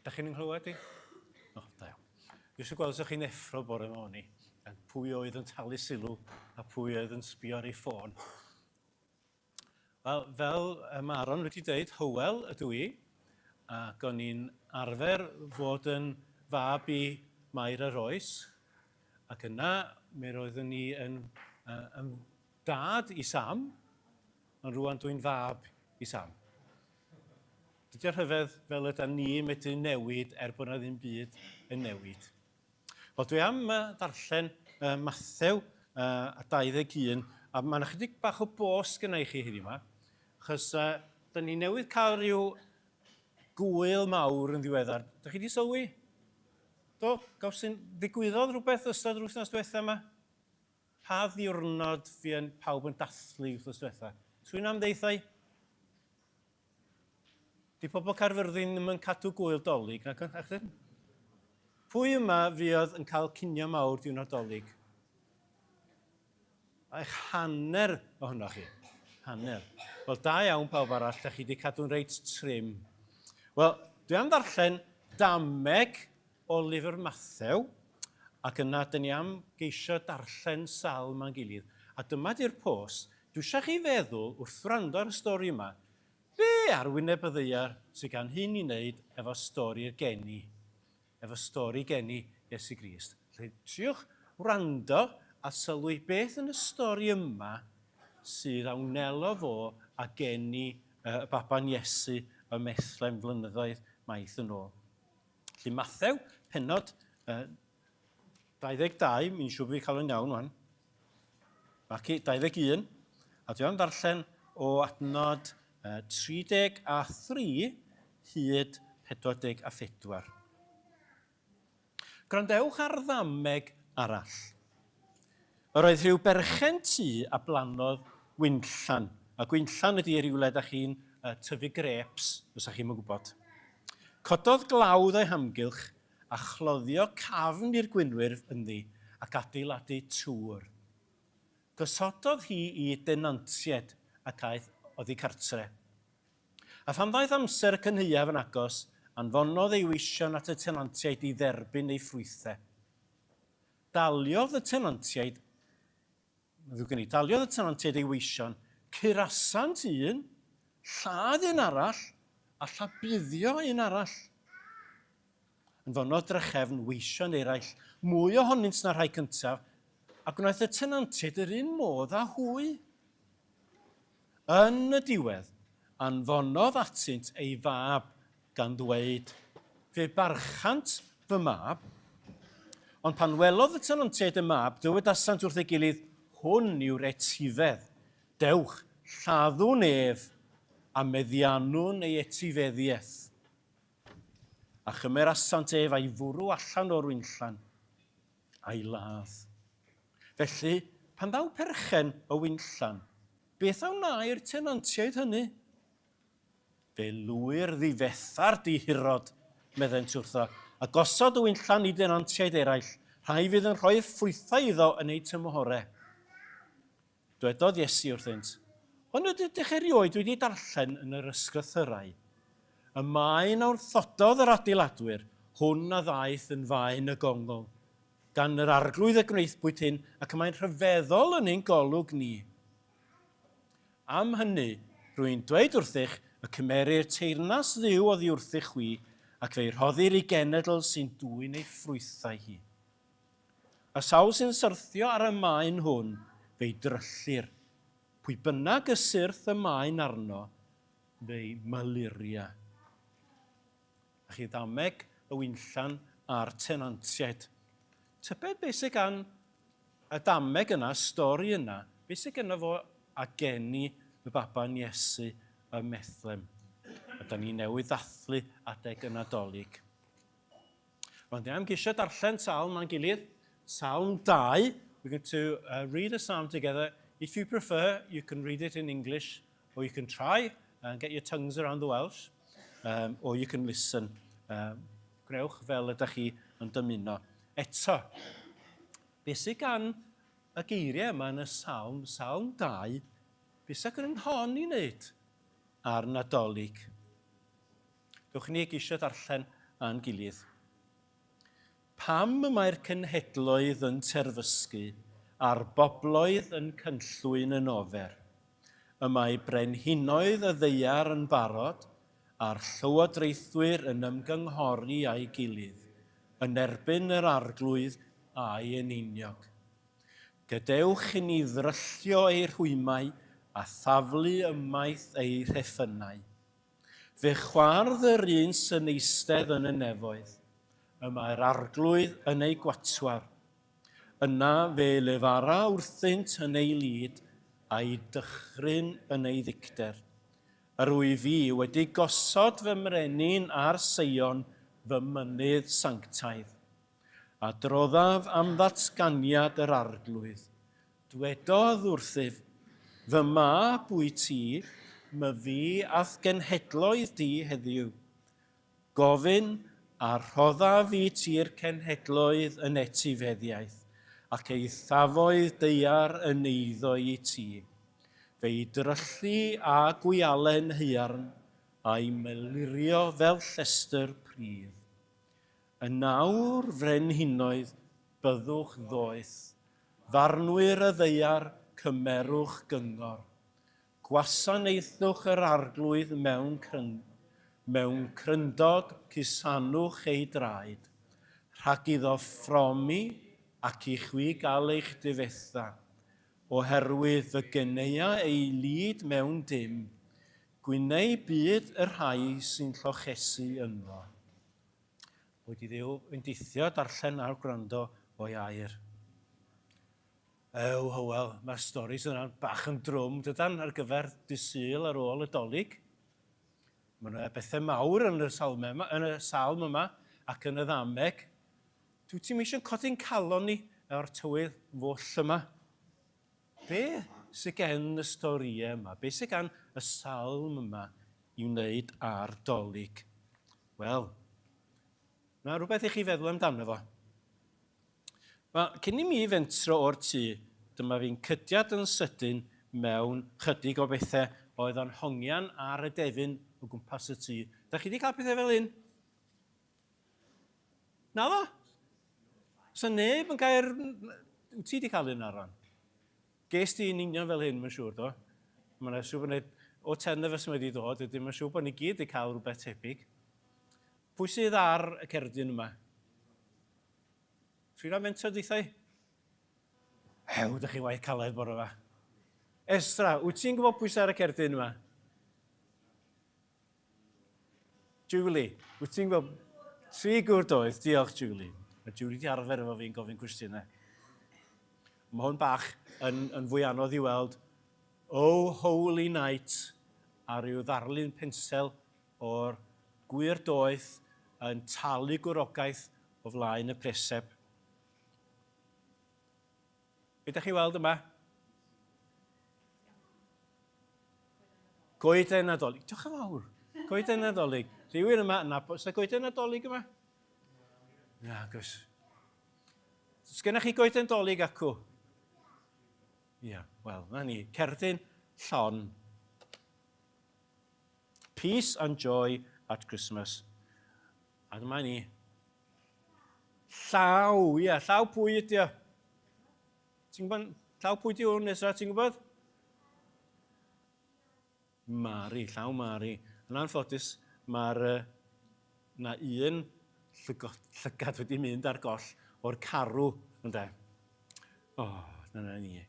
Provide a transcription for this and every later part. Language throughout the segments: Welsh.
Da chi'n nghlywed i? O, da iawn. Dwi eisiau gweld os ydych chi'n effro bore yma o'n i. Pwy oedd yn talu sylw a pwy oedd yn sbio ar ei ffôn. Wel, fel mae Aaron wedi dweud, Hywel ydw i, ac o'n i'n arfer fod yn fab i Mair a Roes, ac yna mi roeddwn i yn, uh, yn dad i Sam, ond rwan dwi'n fab i Sam. Dydy o rhyfedd fel yda ni medru newid er bod yna ddim byd yn newid. Wel, dwi am ddarllen uh, Mathew uh, 21, a mae yna chydig bach o bos gyda i chi heddiw yma, achos uh, da ni newydd cael rhyw gwyl mawr yn ddiweddar. Da chi wedi sylwi? Do, gawsyn, ddigwyddodd rhywbeth ystod yr wythnos diwetha yma? Pa ddiwrnod fi yn pawb yn dathlu wythnos diwetha? Swy'n am ddeithau? Di pobl Caerfyrddin ddim yn cadw gwyl Dolig, nac ydyn? Pwy yma fuodd yn cael cinio mawr diwrnod Dolig? Eich hanner ohonoch chi. Hanner. Wel, da iawn pawb arall, da chi wedi cadw'n reit trim. Wel, dwi am ddarllen dameg o lyfr Mathew, ac yna dyn ni am geisio darllen salm â'n gilydd. A dyma di'r pos. Dwi eisiau chi feddwl, wrth wrando ar y stori yma, be ar wyneb y ddaear sydd gan hyn i wneud efo stori'r geni? Efo stori geni Iesu Grist. Felly, triwch wrando a sylwi beth yn y stori yma sydd a wnelo fo a geni y baban Iesu ym Methlem flynyddoedd maith yn ôl. Felly Mathew, pennod uh, 22, mi'n siŵr bod fi'n cael o'n iawn wan. Ac 21, a dwi am ddarllen o adnod uh, 33 hyd 44. Gwrandewch ar ddameg arall. Yr oedd rhyw berchen tŷ a blannodd winllan. A gwinllan ydy rhywle da chi'n uh, tyfu grêps, os ydych chi'n gwybod. Cododd glawdd o'i hamgylch a chloddio cafn i'r gwynwyrf ynddi ac adeiladu tŵr. Gosododd hi i denantiaid ac aeth oddi cartre. A phan ddaeth amser y cynhaeaf yn agos, anfonodd ei weision at y tenantiaid i dderbyn eu ffrwythau. Daliodd y tenantiaid, mae'n ddrwg gen i, daliodd y tenantiaid ei weision, curasant un, lladd un arall, a llabuddio un arall. Anfonodd drachefn weision eraill, mwy ohonynt na'r rhai cyntaf, a gwnaeth y tenantiaid yr un modd â hwy. Yn y diwedd, anfonodd atynt ei fab, gan ddweud, Fe barchant fy mab. Ond pan welodd y tenantiaid y mab, dywedasant wrth ei gilydd, Hwn yw'r etifedd. Dewch, lladdwn ef, a meddiannwn ei etifeddiaeth. A chymerasant ef a'i fwrw allan o'r winllan, a'i ladd. Felly, pan ddaw perchen y winllan, beth a wnâi'r tenantiaid hynny? Fe lwyr ddifetha'r dihirod, meddent wrtho, a gosod y winllan i denantiaid eraill, rhai fydd yn rhoi'r ffrwythau iddo yn eu tymhorau. Dwedodd Iesu wrthynt, Onid ydych erioed wedi darllen yn yr Ysgrythyrau, Y maen a wrthododd yr adeiladwyr, hwn a ddaeth yn faen y gongl. Gan yr Arglwydd y gwnaethpwyd hyn, ac y mae'n rhyfeddol yn ein golwg ni. Am hynny, rwy'n dweud wrthych y cymerir teyrnas Dduw oddi wrthych chwi, ac fe'i rhoddir i genedl sy'n dwyn ei ffrwythau hi. Y sawl sy'n syrthio ar y maen hwn, fe'i dryllir. Pwy bynnag y syrth y maen arno, fe'i maluria. A chi ddameg y winllan a'r tenantiaid. Tybed beth sydd gan y dameg yna, y stori yna, beth sydd gyda fo a geni y baban Iesu ym Methlem. A da ni newydd ddathlu adeg y Nadolig. Rwan, ni am geisio darllen salm ma'n gilydd. Salm 2. We're going to uh, read a psalm together. If you prefer, you can read it in English, or you can try and get your tongues around the Welsh, um, or you can listen. Um, gwnewch fel ydych chi yn dymuno. Eto, beth sydd gan y geiriau yma yn y salm, salm 2, beth sydd gan hon i wneud ar Nadolig? Dewch i ni geisio darllen â'n gilydd. Pam y mae'r cenhedloedd yn terfysgu a'r bobloedd yn cynllwyn yn ofer? Y mae brenhinoedd y ddaear yn barod, a'r llywodraethwyr yn ymgynghori â'i gilydd, yn erbyn yr Arglwydd a'i eneiniog. Gadewch i ni ddryllio eu rhwymau a thaflu ymaith eu rheffynnau. Fe chwardd yr un sy'n eistedd yn y nefoedd, y mae'r Arglwydd yn ei gwatwar. Yna fe lefara wrthynt yn ei lid, a'i dychryn yn ei ddicter. Yr wyf fi wedi gosod fy mrenin ar Seion, fy mynydd sanctaidd. Adroddaf am ddatganiad yr Arglwydd. Dwedodd wrthyf, Fy mab wyt ti, myfi a'th genhedloedd di heddiw. Gofyn, a rhoddaf i ti'r cenhedloedd yn etifeddiaeth, ac eithafoedd daear yn eiddo i ti. Fe'i dryllu â gwialen haearn, a'i melurio fel llestr pridd. Yn awr, frenhinoedd, byddwch ddoeth. Farnwyr y ddaear, cymerwch gyngor. Gwasanaethwch yr Arglwydd mewn cryn, mewn cryndod, cusanwch ei draed, rhag iddo ffromi ac i chwi gael eich difetha, oherwydd fy geneia ei lid mewn dim, gwynei byd y rhai sy'n llochesu ynddo. Boed i Dduw fendithio darllen a'r gwrando o'i air. Ew, Hywel, mae'r storis yna'n bach yn drwm, dydan, ar gyfer dy Sul ar ôl y Dolig. Mae yna bethau mawr yn y salm yma, yn y salm yma ac yn y ddameg. Dwi ti'n eisiau codi'n calon ni efo'r tywydd fwll yma. Be sydd gen y storïau yma? Be sydd gan y salm yma i wneud â'r Dolig? Wel, mae rhywbeth i chi feddwl amdano fo. Wel, cyn i mi fentro o'r tŷ, dyma fi'n cydiad yn sydyn mewn chydig o bethau oedd o'n hongian ar y defyn o gwmpas y tŷ. Da chi wedi cael pethau fel hyn? Naddo? So neb yn cael... Wyt ti wedi cael un Aron? Ges ti un union fel hyn, mae'n siŵr, do? Mae'n yna siŵr bod ni... O ten of us wedi dod, ydyn, mae'n siŵr bod ni gyd wedi cael rhywbeth tebyg. Pwy sydd ar y cerdyn yma? Rhywun am fentro dwythau? Hew, dych chi waith caled bore yma. Esra, wyt ti'n gwybod pwy sydd ar y cerdyn yma? Julie, wyt ti'n gwybod... Tri gŵr doeth, diolch Julie. Mae Julie di arfer efo fi'n gofyn cwestiynau. Mae hwn bach yn, yn fwy anodd i weld. Oh Holy Night a rhyw ddarlun pensel o'r gwir doeth yn talu gwrogaeth o flaen y preseb. Be ydych chi weld yma? Goeden Nadolig. Diolch yn fawr. Goeden Nadolig. Rhywun yma yn nabod. Oes goeden Nadolig yma? Na, gos. Sgennych chi goeden Dolig acw? Ia, wel, na ni. Cerdyn llon. Peace and joy at Christmas. A dyma ni. Llaw, ia, llaw pwy ydi o? Ti'n gwybod, llaw pwy di hwn, Esra, ti'n gwybod? Mari, llaw Mari. Yn anffodus, mae'r uh, na un llygad wedi mynd ar goll o'r carw, ynde. O, oh, dyna ni.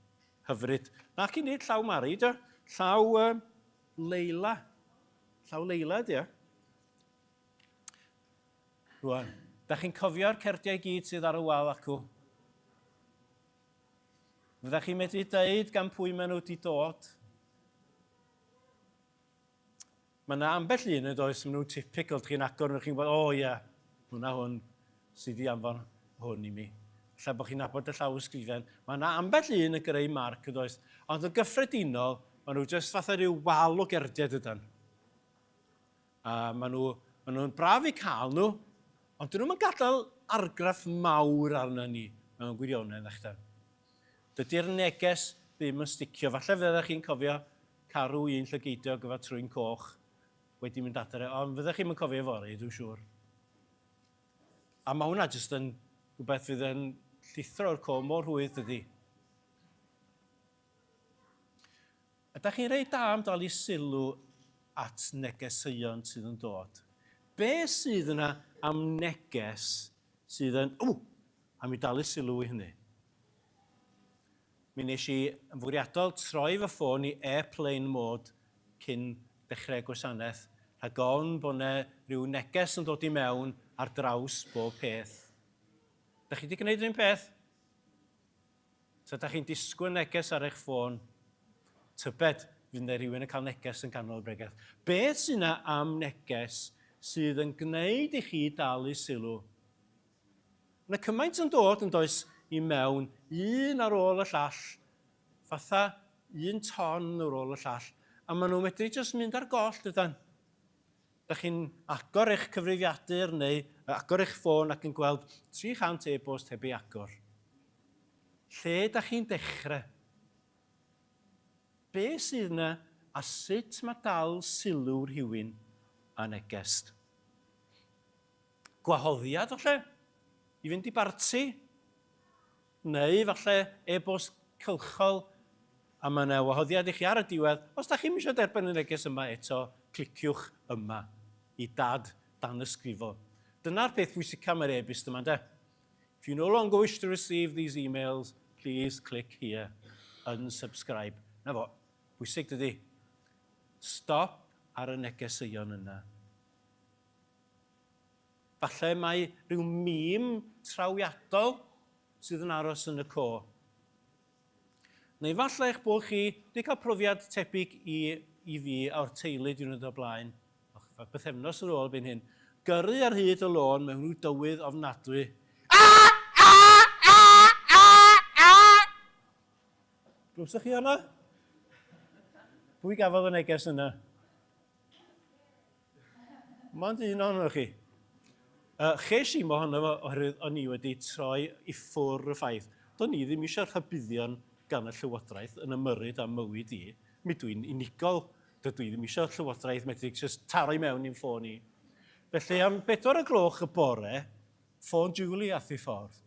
Hyfryd. Nac i nid llaw Mari, dio. Llaw uh, Leila. Llaw Leila, dio. Rwan, da chi'n cofio'r cerdiau i gyd sydd ar y wal acw? Fyddech chi'n medru deud gan pwy maen nhw wedi dod? Mae yna ambell un yn does, maen nhw'n typical, chi'n agor nhw, chi'n gwybod, o oh, ie, yeah, hwnna hwn sydd wedi anfon hwn i mi. Lle bod chi'n nabod y llaw ysgrifen. Mae yna ambell un yn greu marc yn does, ond yn gyffredinol, maen nhw jyst fatha rhyw wal o gerdiau dydan. A maen nhw, maen nhw'n braf eu cael nhw, ond dyn nhw'n gadael argraff mawr arna ni mewn gwirionedd, nachdan. Dydy'r neges ddim yn sticio. Falle fyddech chi'n cofio carw un llygeidiog efo trwyn coch wedi mynd adre, ond fyddech chi'm yn cofio fory, dwi'n siŵr. A mae hwnna jyst yn rhywbeth fydd yn llithro o'r co mor rhwydd dydy. Ydych chi'n reit da am dalu sylw at negeseuon sydd yn dod? Be sydd yna am neges sydd yn, ww, am i dalu sylw i hynny? Mi wnes i yn fwriadol troi fy ffôn i airplane mode cyn dechrau gwasanaeth, rhag ofn bod 'na rhyw neges yn dod i mewn ar draws bob peth. Da chi wedi gwneud yr un peth? Ta da chi'n disgwyl neges ar eich ffôn? Tybed, fydd 'na rhywun yn cael neges yn ganol y bregeth. Beth sydd 'na am neges sydd yn gwneud i chi dalu sylw? Mae 'na cymaint yn dod, yn does, i mewn, un ar ôl y llall, fatha un ton ar ôl y llall, a maen nhw'n medru jyst mynd ar goll, dydan? Da chi'n agor eich cyfrifiadur neu agor eich ffôn ac yn gweld 300 e-bost heb ei agor. Lle da chi'n dechrau? Be sydd yna a sut mae dal sylw rhywun a neges? Gwahoddiad falle? I fynd i barti? Neu falle e-bost cylchol a mae yna wahoddiad i chi ar y diwedd, os da chi'm eisiau derbyn y neges yma eto, cliciwch yma i dad danysgrifo. Dyna'r peth pwysica mae'r e-byst yma, ynde? If you no longer wish to receive these emails, please click here, unsubscribe. Na fo, bwysig dydy. Stop ar y negeseuon yna. Falle mai rhyw meme trawiadol sydd yn aros yn y co. Neu falle eich bod chi wedi cael profiad tebyg i, i fi a'r teulu diwrnod o'r blaen, och, bythefnos yn ôl byn hyn, gyrru ar hyd y lôn mewn rhyw dywydd ofnadwy. Glywsoch chi hwnna? Pwy gafodd y neges yna? Mond un ohonoch chi. Uh, ches i mohono fo oherwydd o'n i wedi troi i ffwrdd y ffaith. Do'n i ddim eisiau rhybuddion gan y Llywodraeth yn ymyrryd â'm mywyd i. Mi dwi'n unigol. Dydw i ddim eisiau Llywodraeth medru just taro i mewn i'n ffôn i. Felly am bedwar o gloch y bore, ffôn Julie ath i ffordd,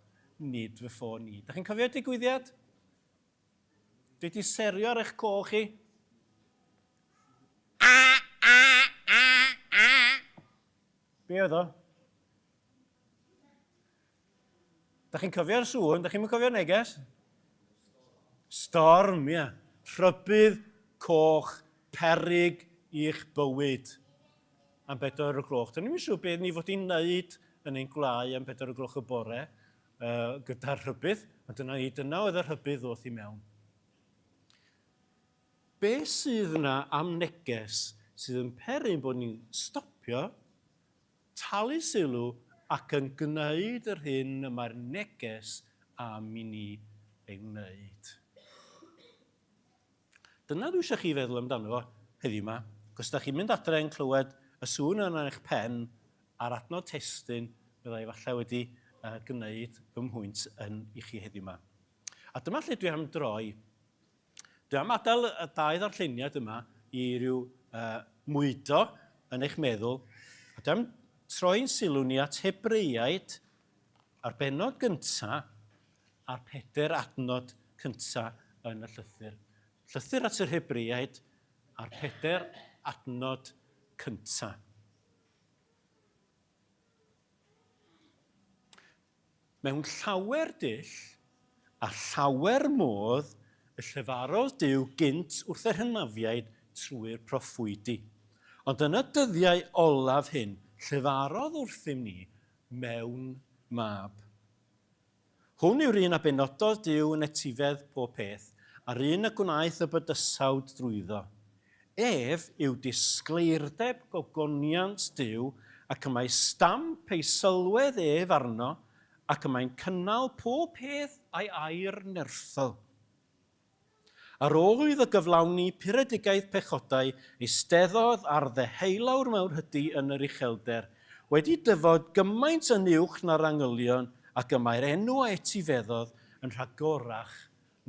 nid fy ffôn i. Da chi'n cofio'r digwyddiad? Dwi 'di serio ar eich co chi. A, a, a, a. Be oedd o? Da chi'n cofio'r sŵn, da chi'n cofio'r neges? Storm, ia. Rhybudd coch, peryg i'ch bywyd. Am bedwar o'r gloch. Do'n i'm yn siŵr beth ni fod i'n wneud yn ein gwlâu am bedwar o'r gloch y bore. uh, gyda'r rhybudd, ond dyna ni, dyna oedd y rhybudd ddoth i mewn. Be sydd yna am neges sydd yn peri bod ni'n stopio, talu sylw ac yn gwneud yr hyn y mae'r neges am i ni ei wneud? Dyna dwi eisiau chi feddwl amdano fo heddiw 'ma. Os da chi'n mynd adre yn clywed y sŵn yna yn eich pen a'r adnod testun fyddai falle wedi uh, gwneud fy mhwynt yn i chi heddiw 'ma. A dyma lle dwi am droi. Dwi am adael y dau ddarlleniad yma i ryw uh, mwydo yn eich meddwl. A dwi am troi'n sylw ni at Hebreiaid a'r bennod gyntaf a'r peder adnod cyntaf yn y llythyr. Llythyr at yr Hebreaid a'r peder adnod cyntaf. Mewn llawer dull a llawer modd y llefarodd Duw gynt wrth yr hynafiaid trwy'r proffwydi. Ond yn y dyddiau olaf hyn, llefarodd wrthym ni mewn mab. Hwn yw'r un a benododd Duw yn etifedd pob peth, a'r un y gwnaeth y bydysawd drwyddo. Ef yw disgleirdeb gogoniant Duw, ac y mae stamp ei sylwedd ef arno, ac y mae'n cynnal pob peth a'i air nerthol. Ar ôl iddo gyflawni puredigaeth pechodau, eisteddodd ar ddeheulawr mawrhydi yn yr uchelder, wedi dyfod gymaint yn uwch na'r angylion, ac y mae'r enw a etifeddodd yn rhagorach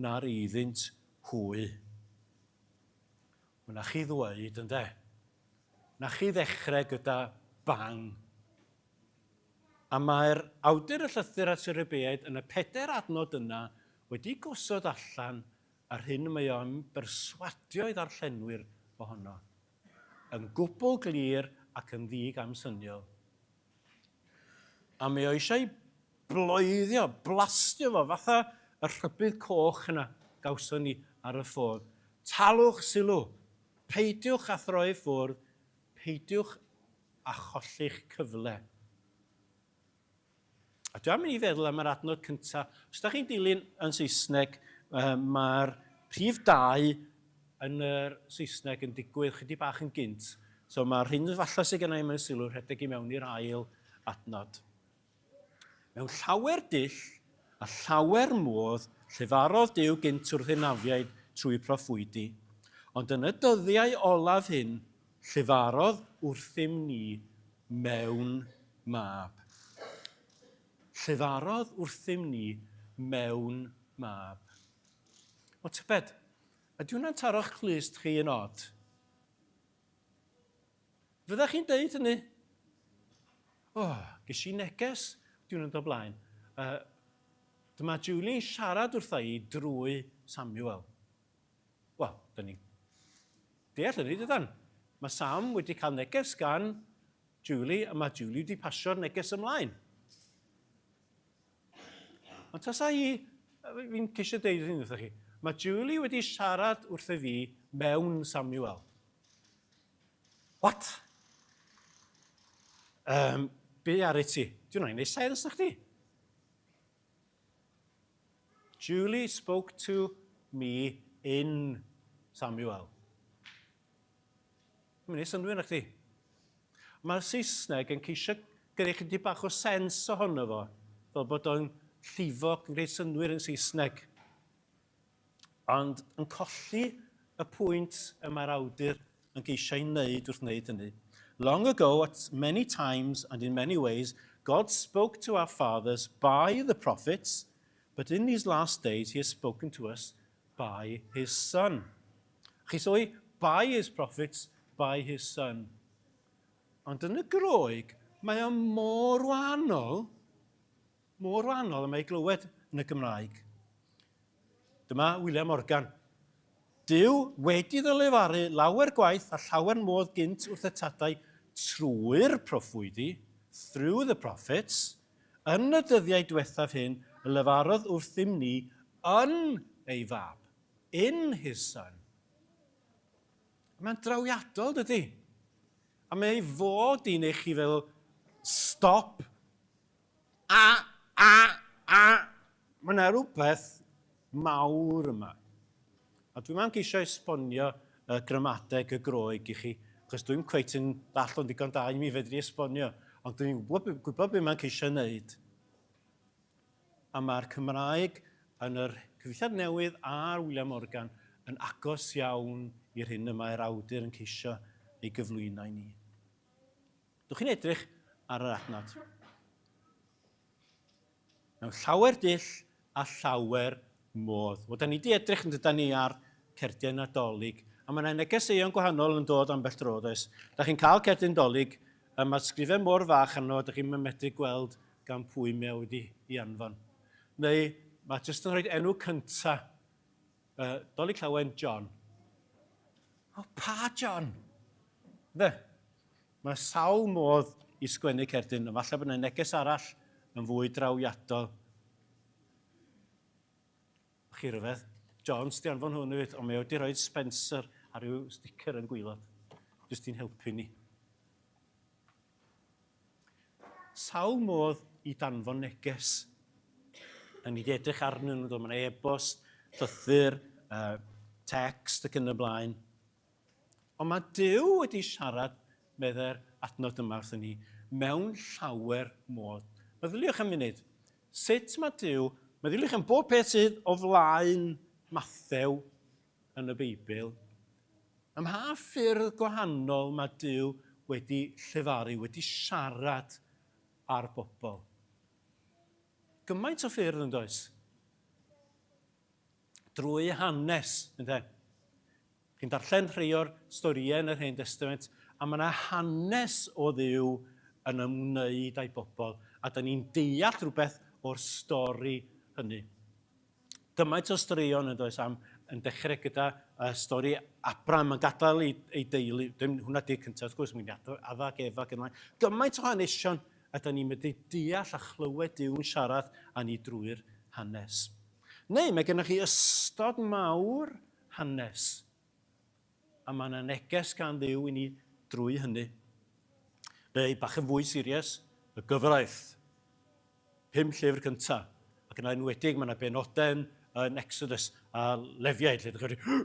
na'r eiddynt hwy. Wel, na chi ddweud, ynde? Na chi ddechrau gyda bang. A mae'r awdur y llythyr at yr Hebreaid yn y pedair adnod yna wedi gosod allan yr hyn mae o am berswadio ei ddarllenwyr ohono, yn gwbl glir ac yn ddig-amsyniol. A mae o eisiau bloeddio, blastio fo, fatha y rhybudd coch yna gawson ni ar y ffôn. Talwch sylw! Peidiwch â throi ffwrdd, peidiwch â cholli'ch cyfle. A dwi am i ni feddwl am yr adnod cyntaf. Os da chi'n dilyn yn Saesneg, mae'r rhif 2 yn yr Saesneg yn digwydd chydig bach yn gynt. So mae'r hyn falle sydd gennau mewn sylw rhedeg i mewn i'r ail adnod. Mewn llawer dull a llawer modd llefarodd Duw gynt wrth hynafiaid trwy proffwydi, ond yn y dyddiau olaf hyn llefarodd wrthym ni mewn mab. Llefarodd wrthym ni mewn mab. O tybed, ydy hwnna'n taro'ch clust chi yn od? Fyddech chi'n deud hynny? O, oh, ges i neges diwrnod o blaen. Dyma Julie'n siarad wrtha i drwy Samuel. Wel, dyn ni'n deall hynny, dydan? Mae Sam wedi cael neges gan Julie, a mae Julie wedi pasio'r neges ymlaen. Ond tasa hi, fi'n ceisio deud hyn wrthych chi, mae Julie wedi siarad wrtho fi mewn Samuel. What? Um, be ar i ti? Dwi'n rhaid gwneud sens na chdi. Julie spoke to me in Samuel. Mae'n ei synwyr na chdi. Mae'r Saesneg yn ceisio greu chydig bach o sens ohono fo, fel bod o'n llifo yn gwneud synnwyr yn Saesneg. Ond yn colli y pwynt y mae'r awdur yn geisio ei wneud wrth wneud hynny. Long ago, at many times and in many ways, God spoke to our fathers by the prophets, but in these last days he has spoken to us by his son. Chi sylwi, by his prophets, by his son. Ond yn y Groeg, mae o mor wahanol, mor wahanol y mae ei glywed yn y Gymraeg. Dyma William Morgan. Duw wedi iddo lefaru lawer gwaith a llawer modd gynt wrth y tadau trwy'r proffwydi, through the prophets, yn y dyddiau diwethaf hyn y lefarodd wrthym ni yn ei fab, in his son. Mae'n drawiadol, dydy? A mae ei fod i'n eich chi fel stop A, a, a! Mae yna rhywbeth mawr yma. A dwi'n am geisio esbonio y gramadeg y Groeg i chi, achos dwi'n cweit yn ddall o'n digon da i mi fedru esbonio, ond dwi'n gwybod, gwybod beth mae'n ceisio wneud. A mae'r Cymraeg yn yr cyfieithiad newydd a'r William Morgan yn agos iawn i'r hyn y mae'r awdur yn ceisio ei gyflwyno i ni. Dwch chi'n edrych ar yr adnod. Mewn llawer dull a llawer modd. Wel, da ni wedi edrych yn dyda ni ar cerdiau Nadolig, a mae yna negeseuon gwahanol yn dod ambell dro, does? Da chi'n cael cerdyn Dolig, a mae sgrifen mor fach arno, da chi'n medru gweld gan pwy mae o wedi i anfon. Neu mae jyst yn rhoi enw cynta. Dolig Llawen, John. O, pa John? Fe? Mae sawl modd i sgwennu cerdyn, ond falle bod yna neges arall yn fwy drawiadol. Chi ryfedd, John sydd anfon hwn hefyd, ond mae o wedi rhoi Spencer ar ryw sticker yn gwylod. Jyst i'n helpu ni. Sawl modd i danfon neges. Da ni wedi edrych arnyn nhw, mae'n e-bost, llythyr, text ac yn y blaen. Ond mae Duw wedi siarad, meddai'r adnod yma wrthyn ni, mewn llawer modd. Meddyliwch am funud. Sut mae Duw, meddyliwch am bob peth sydd o flaen Mathew yn y Beibl, ym mha ffyrdd gwahanol mae Duw wedi llefaru, wedi siarad ar bobl? Gymaint o ffyrdd yn does? Drwy hanes, ynde? Chi'n darllen rhai o'r storïau yn yr Hen Destament, a mae yna hanes o Dduw yn ymwneud â'i bobl, a da ni'n deall rhywbeth o'r stori hynny. Gymaint o straeon yn does am yn dechrau gyda uh, stori Abram yn gadael ei, ei deulu, dim hwnna di'r cyntaf wrth gwrs, mae'n Adda ac Efa ac yn ymlaen. Gymaint o hanesion a da ni'n medru deall a chlywed Duw'n siarad â ni drwy'r hanes. Neu mae gennych chi ystod mawr hanes A mae yna neges gan Dduw i ni drwy hynny. Neu, bach yn fwy serious, y gyfraith. Pum llyfr cyntaf. Ac yn enwedig, mae yna benodau yn, yn Exodus a Lefiaid, lle ydych chi wedi,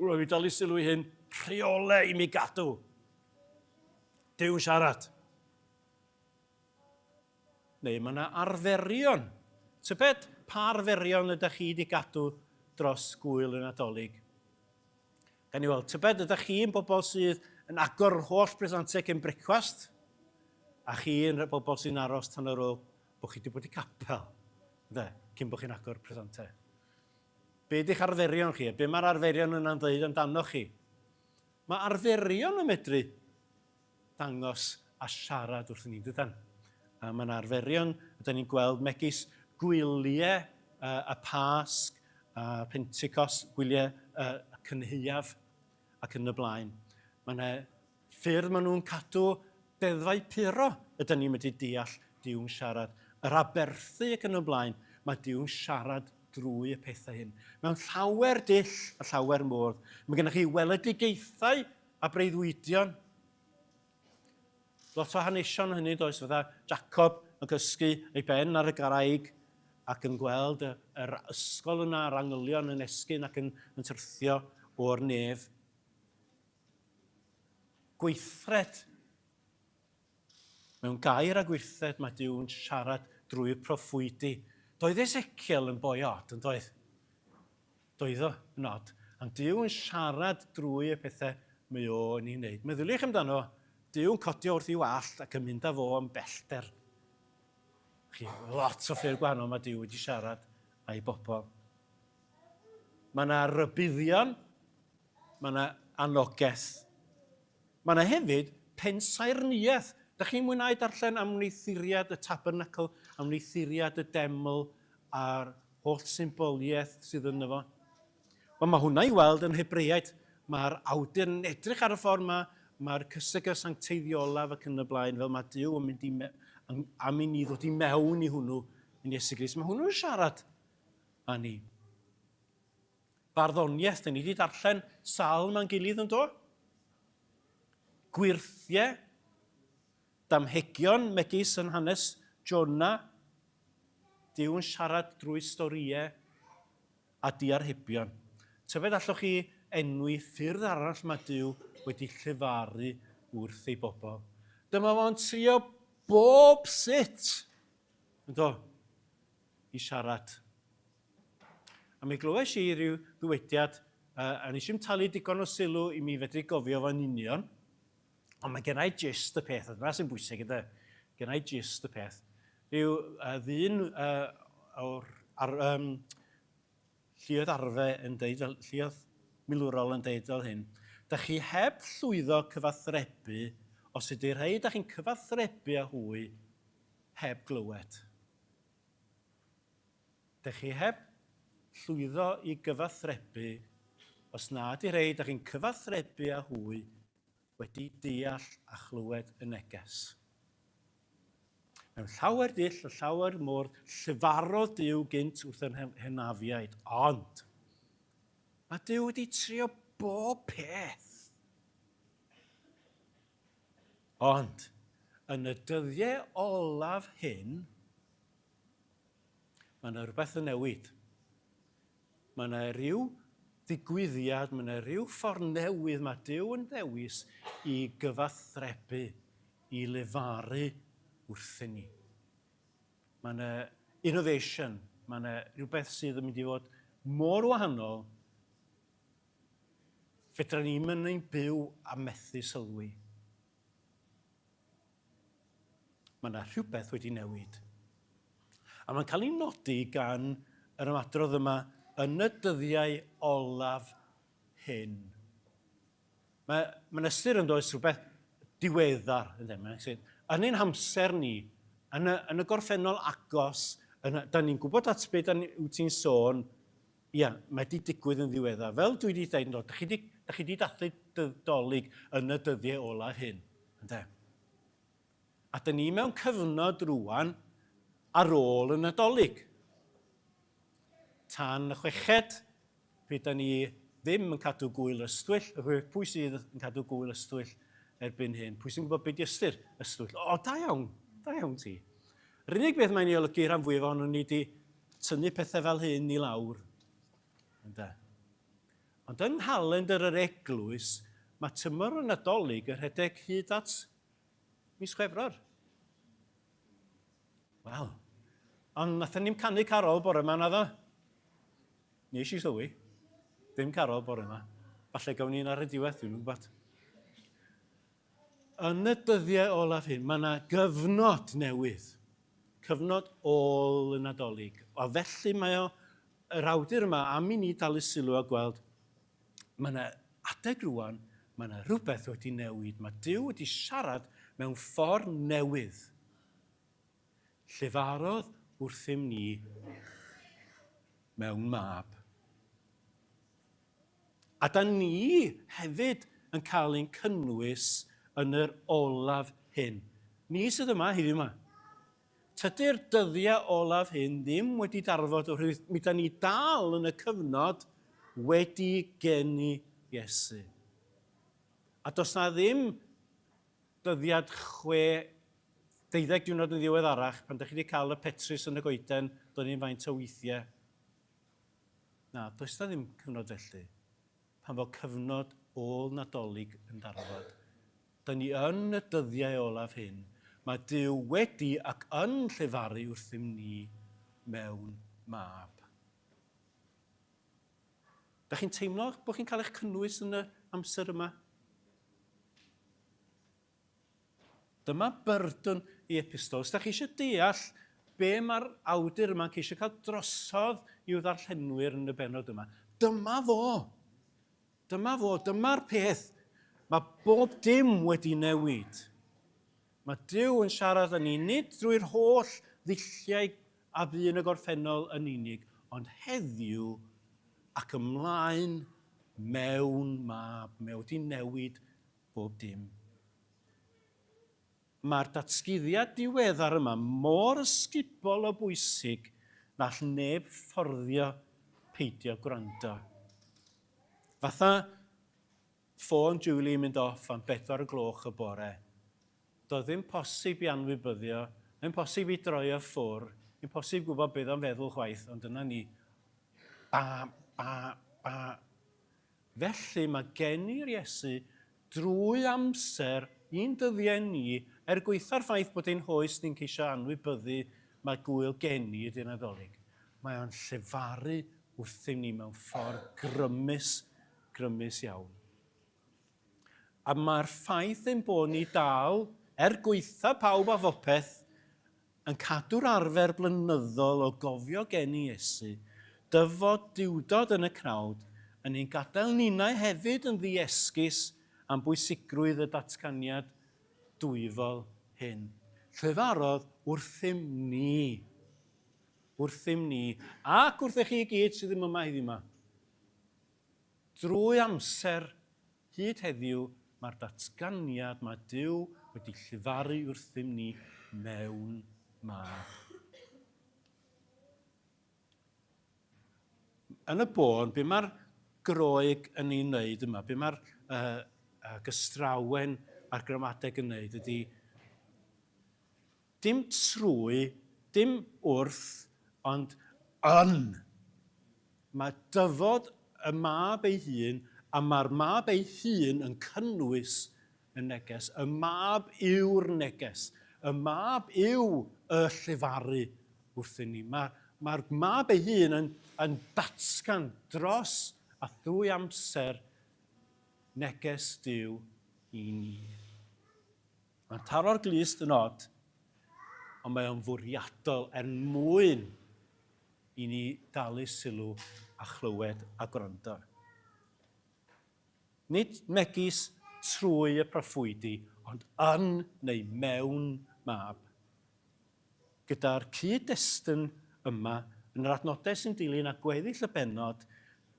rhaid fi dalu sylw i hyn, rheolau i mi gadw. Duw yn siarad. Neu mae yna arferion. Tybed pa arferion ydych chi wedi gadw dros gwyl y Nadolig? Gan i weld, tybed ydych chi'n bobl sydd yn agor yr holl bresantau cyn brecwast? A chi'n bobl sy'n aros tan ar ôl bod chi wedi bod i capel, ynde, cyn bod chi'n agor presantau. Be ydych arferion chi? A be mae'r arferion yna'n dweud amdanoch chi? Mae arferion yn medru dangos a siarad wrthyn ni, dydan? A mae yna arferion, ydyn ni'n gweld megis gwyliau uh, y Pasg, a Pentecost, gwyliau uh, y cynhaeaf ac yn y blaen. Mae yna ffyrdd maen nhw'n cadw deddfau puro ydyn ni'n medru deall Duw'n siarad. Yr aberthu ac yn y blaen, mae Duw'n siarad drwy y pethau hyn. Mewn llawer dull a llawer modd. Mae gennych chi weledigaethau A breuddwydion. Lot o hanesion hynny does, fydda Jacob yn cysgu ei ben ar y garraig ac yn gweld y, yr ysgol yna, yr angylion yn esgyn ac yn, yn syrthio o'r nef. Gweithred. Mewn gair a gwirthred mae Duw'n siarad drwy'r proffwydi. Doedd Ezekiel yn boi od, yn doedd? Doedd o yn od. Ond Duw yn siarad drwy y pethau mae o yn ei wneud. Meddyliwch amdano, Duw yn codi o wrth ei wallt ac yn mynd â fo yn bellter. Chi, lot o ffyrdd gwahanol mae Duw wedi siarad â'i bobl. Mae yna rybuddion, mae yna anogaeth. Mae yna hefyd pensaernïaeth. Da chi'n mwynhau darllen am wneuthuriad y tabernacl, am wneuthuriad y deml a'r holl symboliaeth sydd ynddo fo? Wel, mae hwnna i weld yn Hebreaid. Mae'r awdur yn edrych ar y ffordd mae mae'r cysegr sancteiddiolaf ac yn y blaen, fel mae Duw yn mynd i me, am i ni ddod i mewn i hwnnw yn Iesu Grist. Mae hwnnw'n siarad â ni. Barddoniaeth, dyn ni wedi darllen salm a'n gilydd yn do? Gwyrthiau, damhegion megis yn hanes Jonah, Duw yn siarad drwy storïau a diarhebion. Tybed allwch chi enwi ffyrdd arall mae Duw wedi llefaru wrth ei bobl? Dyma fo'n trio bob sut, yndo, i siarad. A mi glywais i ryw ddywediad, uh, a nes i'm talu digon o sylw i mi fedru gofio fo'n union, ond mae gennau gist y peth, a dyna sy'n bwysig ydy, gennau gist y peth. Rhyw uh, ddyn uh, o'r ar, um, lluoedd arfe yn deud, fel, lluoedd milwrol yn deud fel hyn, da chi heb llwyddo cyfathrebu os ydy rhai da chi'n cyfathrebu â hwy heb glywed. Dych chi heb llwyddo i gyfathrebu os na ydy rhei dych chi'n cyfathrebu â hwy wedi deall a chlywed y neges. Mewn llawer dull a llawer modd llefarodd Duw gynt wrth yr henafiaid, ond mae Duw wedi trio bob peth. Ond, yn y dyddiau olaf hyn, Mae yna rhywbeth yn newid. Mae yna rhyw ddigwyddiad, mae yna rhyw ffordd newydd mae Duw yn ddewis i gyfathrebu, i lefaru wrthyn ni. Mae yna innovation, mae yna rhywbeth sydd yn mynd i fod mor wahanol, fedra ni'm yn ein byw a methu sylwi. Mae yna rhywbeth wedi newid. A mae'n cael ei nodi gan yr ymadrodd yma yn y dyddiau olaf hyn. Mae, mae'n ystyr yn does rhywbeth diweddar, ynddo? Mae'n sut, Yn ein hamser ni, yn y, yn y gorffennol agos, yn y, da ni'n gwybod at beth da ni, wyt ti'n sôn, ia, mae di digwydd yn ddiweddar. Fel dwi wedi dweud yn dod, da chi di, da chi di dathlu Dolig yn y dyddiau olaf hyn, ynde? A da ni mewn cyfnod rwan ar ôl y Nadolig. Tan y chweched, pryd da ni ddim yn cadw gwyl ystwyll, pwy sydd yn cadw gwyl ystwyll erbyn hyn? Pwy sy'n gwybod beth di ystyr ystwyll? O, da iawn, da iawn ti. Yr unig beth mae'n ei olygu rhan fwyaf ohono ni di tynnu pethau fel hyn i lawr. Ynde? Ond yng nghalendr yr eglwys, mae tymor y Nadolig yn rhedeg hyd at mis Chwefror. Wel, ond nathon ni'm canu carol bore yma, naddo? Nes i sylwi. Ddim carol bore yma. Falle gawn ni un ar y diwedd, dwi'm yn gwybod. Yn y dyddiau olaf hyn, mae yna gyfnod newydd. Cyfnod ôl y Nadolig. A felly mae o, yr awdur yma, am i ni dalu sylw a gweld, mae yna adeg rwan, mae yna rhywbeth wedi newid. Mae Duw wedi siarad mewn ffordd newydd. Llefarodd wrthym ni mewn mab. A da ni hefyd yn cael ein cynnwys yn yr olaf hyn. Ni sydd yma heddiw yma. Tydi'r dyddiau olaf hyn ddim wedi darfod oherwydd mi da ni dal yn y cyfnod wedi geni Iesu. A does na ddim dyddiad chwe, deuddeg diwrnod yn ddiweddarach, pan dych chi wedi cael y petris yn y goeden, do'n i'n faint o weithiau. Na, does na ddim cyfnod felly. Pan fo cyfnod ôl Nadolig yn darfod. Da ni yn y dyddiau olaf hyn. Mae Duw wedi ac yn llefaru wrthym ni mewn mab. Da chi'n teimlo bod chi'n cael eich cynnwys yn y amser yma? Dyma byrdwn i epistol. Os da chi eisiau deall be mae'r awdur yma'n ceisio cael drosodd i'w ddarllenwyr yn y bennod yma, dyma fo. Dyma fo, dyma'r peth. Mae bob dim wedi newid. Mae Duw yn siarad â ni nid drwy'r holl ddulliau a fu yn y gorffennol yn unig, ond heddiw ac ymlaen mewn mab. Mae wedi newid bob dim. Mae'r datguddiad diweddar yma mor ysgubol o bwysig na all neb fforddio peidio gwrando. Fatha ffôn Julie yn mynd off am bedwar y gloch y bore. Doedd ddim posib i anwybyddio, ddim posib i droi o ffwr, ddim posib gwybod beth o'n feddwl chwaith, ond dyna ni. Ba, ba, ba. Felly mae gen i'r Iesu drwy amser i'n dyddiau ni, er gwaetha'r ffaith bod ein hoes ni'n ceisio anwybyddu mae gŵyl geni ydy'r Nadolig. Mae o'n llefaru wrthym ni mewn ffordd grymus, grymus iawn. A mae'r ffaith ein bod ni dal, er gwaetha pawb a phopeth, yn cadw'r arfer blynyddol o gofio geni Iesu, dyfod duwdod yn y cnawd, yn ein gadael ninnau hefyd yn ddiesgus am bwysigrwydd y datganiad dwyfol hyn. Llefarodd wrthym ni. Wrthym ni, ac wrthych chi i gyd sydd ddim yma heddiw yma. Drwy amser, hyd heddiw, mae'r datganiad mae Duw wedi llefaru wrthym ni mewn mab. Yn y bôn, be mae'r Groeg yn ei wneud yma, be mae'r uh, uh, gystrawen a'r gramadeg yn wneud ydy Dim trwy, dim wrth, ond yn. Mae dyfod y mab ei hun, a mae'r mab ei hun yn cynnwys y neges. Y mab yw'r neges. Y mab yw y llefaru wrthyn ni. Mae'r mae mab ei hun yn, yn datgan dros a thrwy amser neges Duw i ni. Mae'n taro'r glust yn od, ond mae o'n fwriadol er mwyn i ni dalu sylw a chlywed a gwrando. Nid megis trwy y proffwydi, ond yn neu mewn mab. Gyda'r cyd-destun yma, yn yr adnodau sy'n dilyn a gweddill y bennod,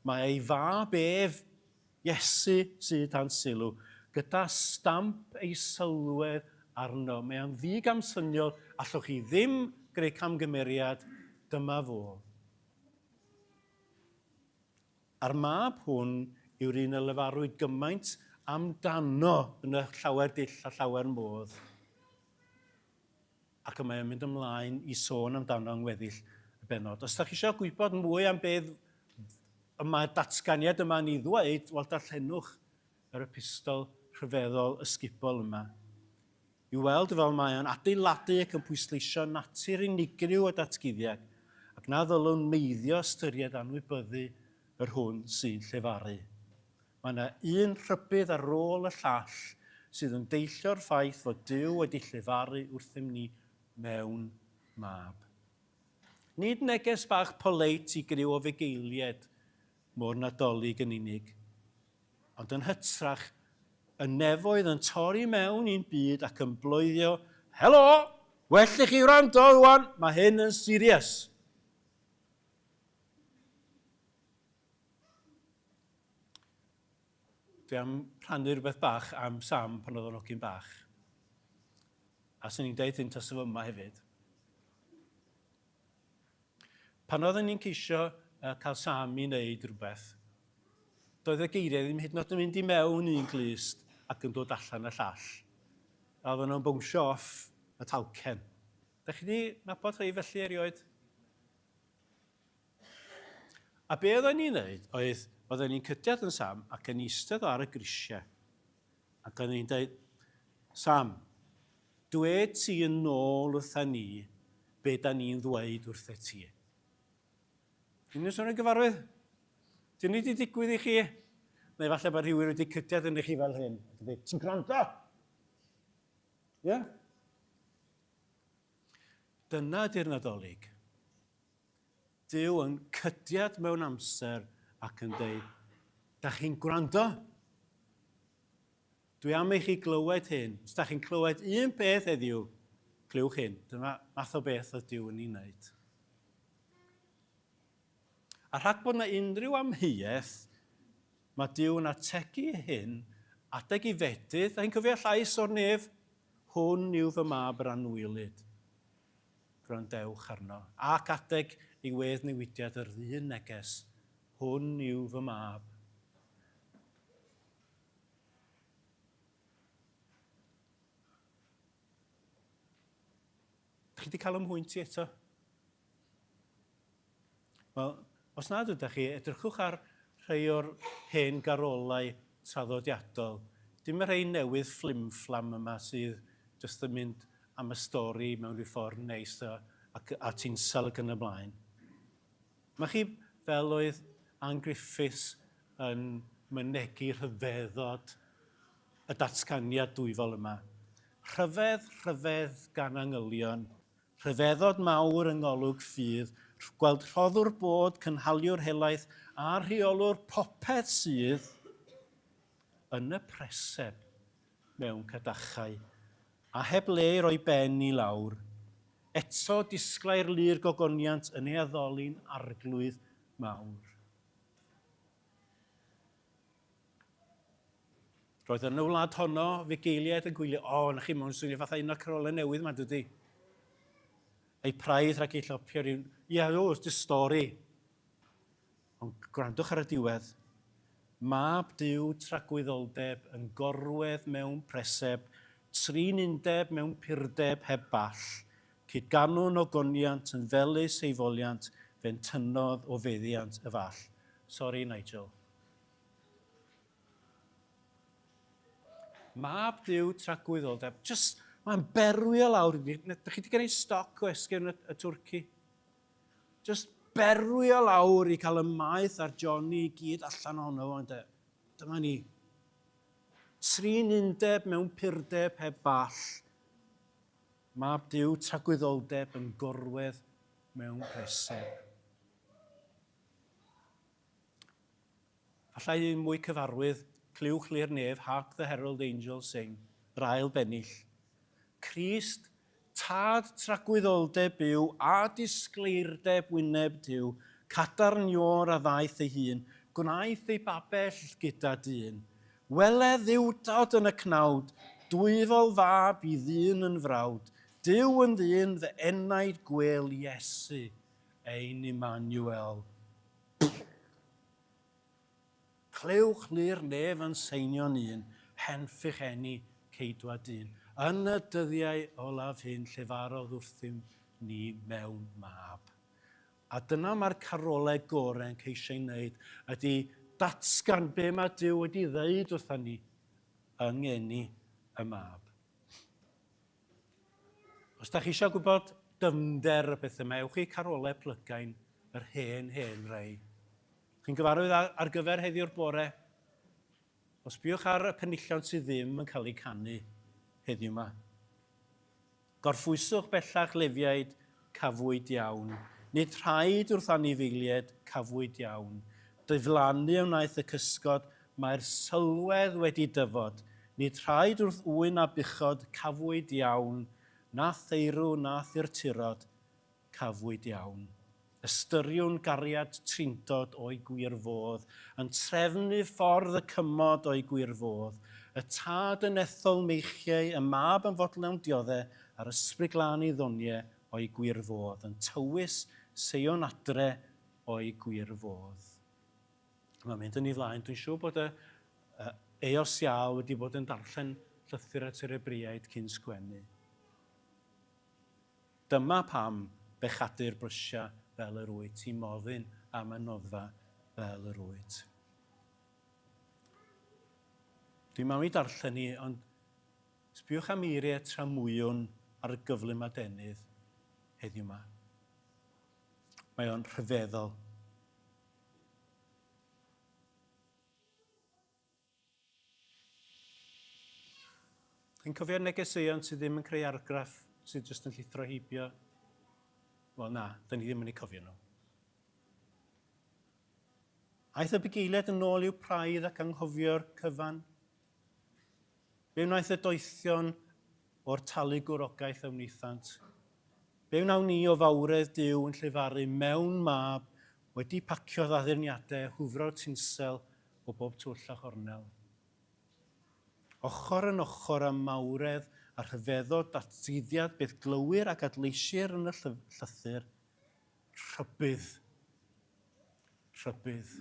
mae ei fab ef, Iesu, sydd dan sylw, gyda stamp ei sylwedd arno. Mae o'n ddigamsyniol, allwch chi ddim greu camgymeriad, dyma fo. A'r mab hwn yw'r un y lefarwyd gymaint amdano yn y llawer dull a llawer modd. Ac y mae o'n mynd ymlaen i sôn amdano yng ngweddill y bennod. Os da chi eisiau gwybod mwy am beth y mae'r datganiad yma'n ei ddweud, wel darllenwch yr epistol rhyfeddol ysgubol yma. I weld fel mae o'n adeiladu ac yn pwysleisio natur unigryw y datguddiad, ac na ddylwn meiddio ystyried anwybyddu yr hwn sy'n llefaru. Mae yna un rhybudd ar ôl y llall sydd yn deillio'r ffaith fod Duw wedi llefaru wrthym ni mewn mab. Nid neges bach poleit i griw o fugeilied mo'r Nadolig yn unig, ond yn hytrach y nefoedd yn torri mewn i'n byd ac yn bloeddio, Helo! Well i chi wrando rwan, mae hyn yn serious! Dwi am rhannu rhywbeth bach am Sam pan oedd o'n hogyn bach. A swn i'n deud hyn tasa fo yma hefyd. Pan oedden ni'n ceisio uh, cael Sam i wneud rhywbeth, doedd y geiriau ddim hyd yn oed yn mynd i mewn un glust ac yn dod allan y llall. A oedden nhw'n bownsio off y talcen. Da chi wedi nabod rhai felly erioed? A be oedden ni'n neud oedd, oedden ni'n cydiad yn Sam ac yn eistedd o ar y grisiau. Ac oedden ni'n dweud, Sam, Dwed ti yn ôl wrtha ni be da ni'n ddweud wrthe ti. Dyn nhw'n swnio'n gyfarwydd? Dyn ni wedi digwydd i chi? Neu falle bod rhywun wedi cydiad yn chi fel hyn. Ac yn dweud, ti'n gwrando? Ie? Yeah? Dyna di'r Nadolig. Duw yn cydiad mewn amser ac yn dweud, da chi'n gwrando? Dwi am i chi glywed hyn. Os da chi'n clywed un peth heddiw, clywch hyn. Dyma math o beth oedd Duw yn ei wneud. A rhag bod yna unrhyw amheuaeth, mae Duw yn ategu hyn adeg i fedydd. Da chi'n cofio llais o'r nef? Hwn yw fy mab yr anwylyd. Gwrandewch arno. Ac adeg ei wedd newidiad yr un neges. Hwn yw fy mab. Chi wedi cael ymhwynt i eto? Wel, os nad ydych chi, edrychwch ar rhai o'r hen garolau traddodiadol. Dim y rhai newydd fflim-fflam yma sydd jyst yn mynd am y stori mewn rhyw ffordd neis a, ac, a tinsel ac yn y blaen. Mae chi, fel oedd Ann Griffiths yn mynegi rhyfeddod y datganiad dwyfol yma. Rhyfedd, rhyfedd gan angylion, rhyfeddod mawr yng ngolwg ffydd, gweld rhoddwr bod, cynhaliwr helaeth a rheolwr popeth sydd yn y preseb mewn cadachau, a heb le i roi ben i lawr. Eto disglair lu'r gogoniant yn ei addoli'n arglwydd mawr. Roedd yn y wlad honno fugeiliaid yn gwylio, o, na chi, mae'n swnio fatha un o'r carolau newydd yma, dydy. Ei praidd rhag ei llopio rhywun, ia, o, it's just story. Ond gwrandwch ar y diwedd. Mab Duw tragwyddoldeb yn gorwedd mewn preseb, trin undeb mewn purdeb heb ball, cyd-ganwn ogoniant yn felys ei foliant, fe'n tynnodd o feddiant y fall. Sori, Nigel. Mab Duw tragwyddoldeb. Just, mae'n berwi o lawr. Dych chi wedi gwneud stoc o esgyrn y, y twrci? Just berwi o lawr i cael y maeth a'r Johnny i gyd allan ohono fo, ynde. Dyma ni. Trin undeb mewn purdeb heb ball. Mab Duw tragwyddoldeb yn gorwedd mewn preseb. Fallai un mwy cyfarwydd, clywch lu'r nef, Hark the Herald Angels Sing. Yr ail bennill. Crist, tad tragwyddoldeb byw a disgleirdeb wyneb Duw, cadarn Iôr a ddaeth ei hun, gwnaeth ei babell gyda dyn. Wele dduwdod yn y cnawd, dwyfol fab i ddyn yn frawd, Duw yn ddyn, fy enaid gwel Iesu, ein Immanuel. Clywch lu'r nef yn seinio'n un, hen fucheni ceidwad dyn. Yn y dyddiau olaf hyn llefarodd wrthym ni mewn mab. A dyna mae'r carolau gore yn ceisio ei wneud, ydy datgan be mae Duw wedi ddeud wrtha ni yng ngeni y mab. Os da chi eisiau gwybod dyfnder y pethau yma, ewch i carolau plygain yr hen, hen rei. Chi'n gyfarwydd ar gyfer heddiw'r bore? Os biwch ar y penillion sydd ddim yn cael eu canu heddiw yma. Gorffwyswch bellach lefiaid, cafwyd iawn. Nid rhaid wrth anifeiliaid, cafwyd iawn. Diflannu a wnaeth y cysgod, mae'r sylwedd wedi dyfod. Nid rhaid wrth ŵyn a buchod, cafwyd iawn. Na theirw na thurturod, cafwyd iawn. Ystyriwn gariad trindod o'i gwir fodd, yn trefnu ffordd y cymod o'i gwir fodd, y Tad yn ethol meichiau, y Mab yn fodlawn diodde, a'r Ysbryd Glân ei ddonie o'i gwir fodd, yn tywys Seion adre o'i gwir fodd. Mae'n mynd yn ei flaen. Dwi'n siŵr bod y Eos Iâl wedi bod yn darllen llythyr at yr Hebreaid cyn sgwennu. Dyma pam, bechadur brysia fel yr wyt, ti'n moddyn am y noddfa fel yr wyt. Dwi'n am ei darllen hi, ond sbiwch am eiriau tramwywn ar y gyflym adenydd heddiw yma. Mae o'n rhyfeddol. Chi'n cofio'r negeseuon sydd ddim yn creu argraff, sydd jyst yn llithro heibio? Wel na, da ni ddim yn eu cofio nhw. Aeth y bugeiliaid yn ôl i'w praidd ac anghofio'r cyfan. Be wnaeth y doethion o'r talu gwrogaeth a wnaethant? Be wnawn ni o fawredd Duw yn llefaru mewn mab wedi pacio'r addurniadau, hwfro'r tinsel o bob twll a chornel? Ochr yn ochr â mawredd a rhyfeddod datguddiad beth glywir ac adleisir yn y llythyr, rhybudd. Rhybudd.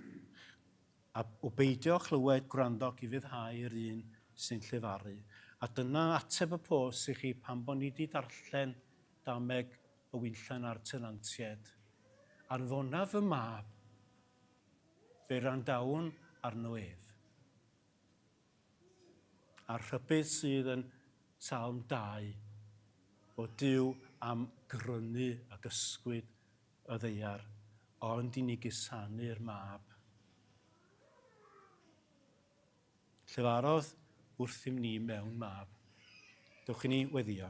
A o beidio â chlywed, gwrando ac ufuddhau yr un sy'n llefaru. A dyna ateb y pos i chi pan bo ni 'di darllen dameg y winllan a'r tenantiaid. Anfonaf fy mab, fe wrandawn arno ef. A'r rhybudd sydd yn Salm 2, bod Duw am grynu ac ysgwyd y ddaear, ond i ni gusanu'r mab. Llefarodd wrthym ni mewn mab. Dewch i ni weddïo.